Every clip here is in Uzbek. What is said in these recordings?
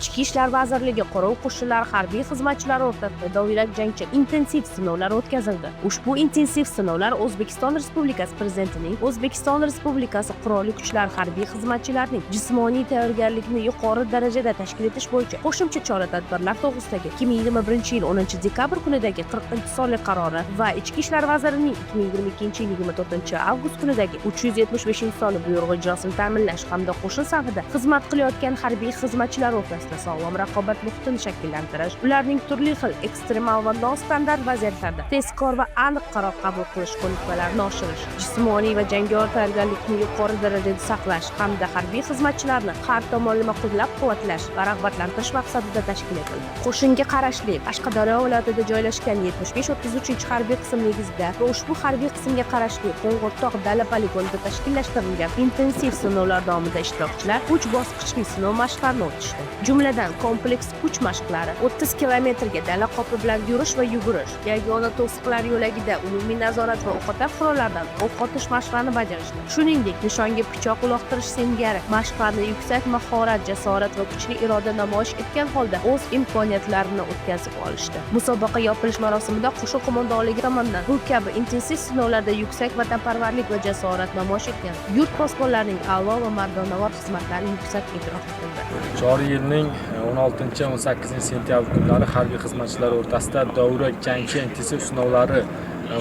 Ichki ishlar vazirligi Qorovul qo'shinlari harbiy xizmatchilari o'rtasida dovyurak jangchi intensiv sinovlar o'tkazildi. Ushbu intensiv sinovlar O'zbekiston Respublikasi Prezidentining O'zbekiston Respublikasi Qurolli Kuchlari harbiy xizmatchilarining jismoniy tayyorgarlikni yuqori darajada tashkil etish bo'yicha qo'shimcha chora-tadbirlar to'g'risidagi 2021-yil 10 dekabr kunidagi 40-sonli qarori va Ichki ishlar vazirining 2022-yil 24 avgust kunidagi 375-sonli buyrug'i ijrosini ta'minlash hamda qo'shin safida xizmat qilayotgan harbiy xizmatchilar o'rtasida sog'lom raqobat muhitini shakllantirish, ularning turli xil ekstremal va nostandart vaziyatlarda tezkor va aniq qaror qabul qilish ko'nikmalarini oshirish, jismoniy va jangovar tayyorgarlikni yuqori darajada saqlash hamda harbiy xizmatchilarni har tomonlama qo'llab-quvvatlash va rag'batlantirish maqsadida tashkil etildi. Qo'shinga qarashli Qashqadaryo viloyatida joylashgan 7533 harbiy qism negizida va ushbu harbiy qismga qarashli Qo'ng'irtog' dala poligonida tashkillashtirilgan intensiv sinovlar davomida ishtirokchilar uch bosqichli sinov mashqlarini o'tishdi. Jumladan, kompleks kuch mashqlari, 30 kilometrga dala qopi bilan yurish va yugurish, yagona to'siqlar yo'lagida umumiy nazorat va o'qotar qurollardan o'q otish mashqlarini bajarishdi. Shuningdek, nishonga pichoq uloqtirish singari mashqlarni yuksak mahorat, jasorat va kuchli iroda namoyish etgan holda o'z imkoniyatlarini o'tkazib olishdi. Musobaqa yopilish marosimida qo'shin qo'mondonligi tomonidan bu kabi intensiv sinovlarda yuksak vatanparvarlik va jasorat namoyish etgan yurt posbonlarining a'lo va mardonavor xizmatlari yuksak e'tirof etildi. Joriy yilning 16-18 sentyabr kunlari harbiy xizmatchilar o'rtasida dovyurak jangchi intensiv sinovlari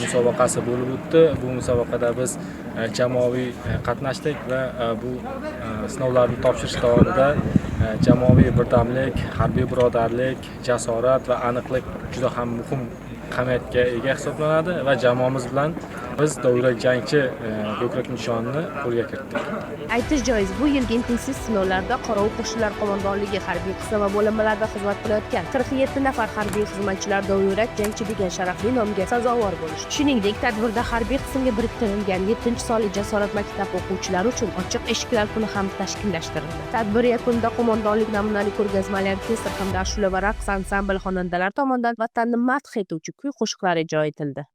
musobaqasi bo'lib o'tdi. Bu musobaqada biz jamoaviy qatnashdik va bu sinovlarni topshirish davomida jamoaviy birdamlik, harbiy birodarlik, jasorat va aniqlik juda ham muhim ahamiyatga ega hisoblanadi va jamoamiz bilan biz dovyurak jangchi ko'krak nishonini qo'lga kiritdik. Aytish joiz, bu yilgi intensiv sinovlarda Qorovul qo'shinlari qo'mondonligi harbiy qism va bo'linmalarida xizmat qilayotgan 47 nafar harbiy xizmatchilar dovyurak jangchi degan sharafli nomga sazovor bo'lishdi. Shuningdek, tadbirda harbiy qismga biriktirilgan 7-sonli Jasorat maktabi o'quvchilari uchun ochiq eshiklar kuni ham tashkillashtirildi. Tadbir yakunida qo'mondonlik namunali ko'rgazmali orkestr hamda ashula va raqs ansambl xonandalari tomonidan vatanni madh etuvchi kuy qo'shiqlar ijro etildi.